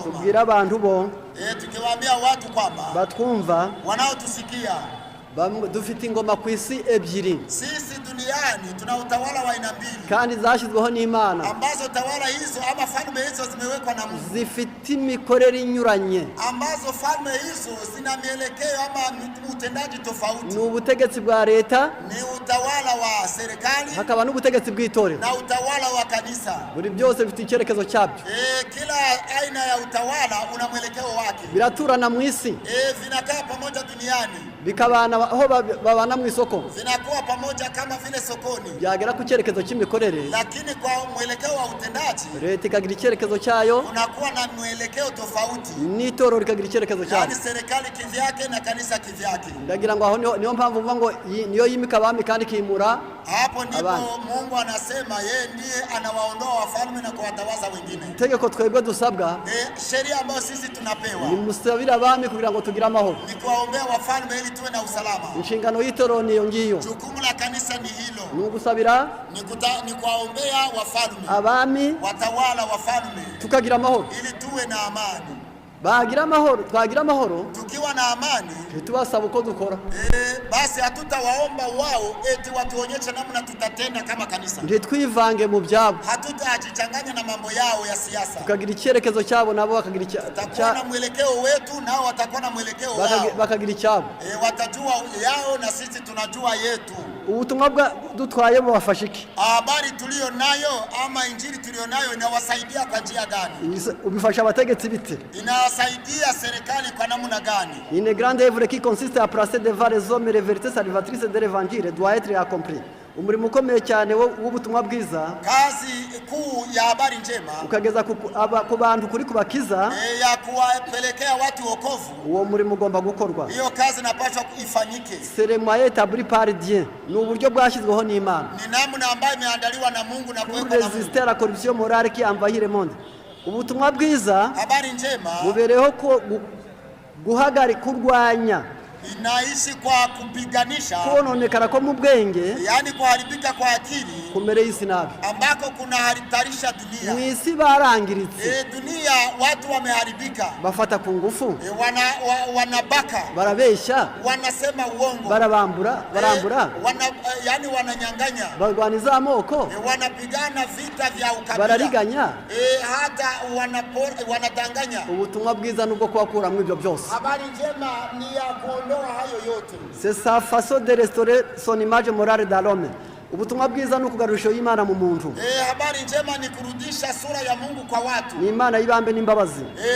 Tubwire abantu bo Tukiwaambia watu kwamba batwumva wanaotusikia, dufite ingoma ku isi ebyiri sisi duniani tuna utawala wa aina mbili kandi zashyizweho n'Imana ambazo tawala hizo ama falme hizo zimewekwa na Mungu, zifite imikorere inyuranye. Ambazo falme hizo zina mielekeo ama utendaji tofauti. Ni ubutegetsi bwa leta Ni utawala wa serikali hakaba n'ubutegetsi bw'itorero. Na utawala wa kanisa. Buri byose bifite icyerekezo cyabyo. Kila aina ya utawala una mwelekeo wake. Biraturana mu isi Vinakaa pamoja duniani, bikabana aho babana mu isoko vinakuwa pamoja kama vile sokoni, byagera ku cyerekezo cy'imikorere lakini kwa mwelekeo wa utendaji leta ikagira icyerekezo cyayo kunakuwa na mwelekeo tofauti, n'itorero rikagira icyerekezo yaani cyaryo. Serikali kivyake na kanisa kivyake. Ndagira ngo aho niyo mpamvu mvuga ngo niyo yimika abami kandi ikimura Hapo ndipo abandi. Mungu anasema yeye ndiye anawaondoa wafalme na kuwatawaza wengine. Itegeko twebwe dusabwa Sheria ambayo sisi tunapewa ni musabire abami kugira ngo tugire amahoro. Ni kuwaombea wafalme ili tuwe na usalama. Inshingano y'itorero niyo ngiyo. Jukumu la kanisa ni hilo, ni ugusabira ni kuwaombea wafalme, abami watawala wafalme, tukagira amahoro. Ili tuwe na amani. Bagira amahoro twagira amahoro Tukiwa na amani, ntitubasaba uko dukora. Basi hatutawaomba wao eti watuonyeshe namna tutatenda kama kanisa. Ntitwivange mu byabo. Hatutajichanganya na mambo yao ya siasa. Tukagira icyerekezo cyabo nabo bakagira Tutakuwa na mwelekeo wetu, nao watakuwa na mwelekeo wao. Bakagira icyabo. Watajua yao na sisi tunajua yetu. Ubutumwa bwa dutwaye bubafasha iki? Habari tuliyo nayo ama injili tuliyo nayo inawasaidia kwa njia gani? Ubifasha abategetsi bite? Inawasaidia serikali kwa namna gani? Une grande œuvre qui consiste à placer devant les hommes les vérités salvatrices de l'Évangile doit être accomplie. Umurimo ukomeye cyane w'ubutumwa bwiza Kazi kuu ya habari njema ukageza ku bantu kuri kubakiza ya kuwapelekea watu wokovu, uwo murimo ugomba gukorwa. Hiyo kazi inapaswa ifanyike. C'est le moyen établi par Dieu, ni uburyo bwashyizweho n'Imana Ni namna ambayo imeandaliwa na Mungu na pour kuwekwa na Mungu. résister à la corruption morale qui envahit le monde. Ubutumwa bwiza Habari njema bubereho ko guhagarika kurwanya inaishi kwa kupiganisha, kononekara ko mu bwenge yaani kuharibika kwa akili kumereye isi nabi. Ambako kunahatarisha Mu dunia. isi barangiritse. Dunia watu wameharibika. Bafata ku ngufu. Wanabaka, barabeshya, wanasema uongo, barabambura barambura, yani wananyang'anya, barwaniza amoko, wanapigana vita vya ukabila, barariganya. Hata wanadanganya. Ubutumwa bwiza nubwo kubakuramo ibyo byose. Habari njema ni ya kuondoa hayo yote. C'est sa façon de restaurer son image morale dans l'homme. Ubutumwa bwiza ni ukugarura ishusho y'Imana mu muntu. Habari njema ni kurudisha sura ya Mungu kwa watu. Ni Imana y'ibambe n'imbabazi.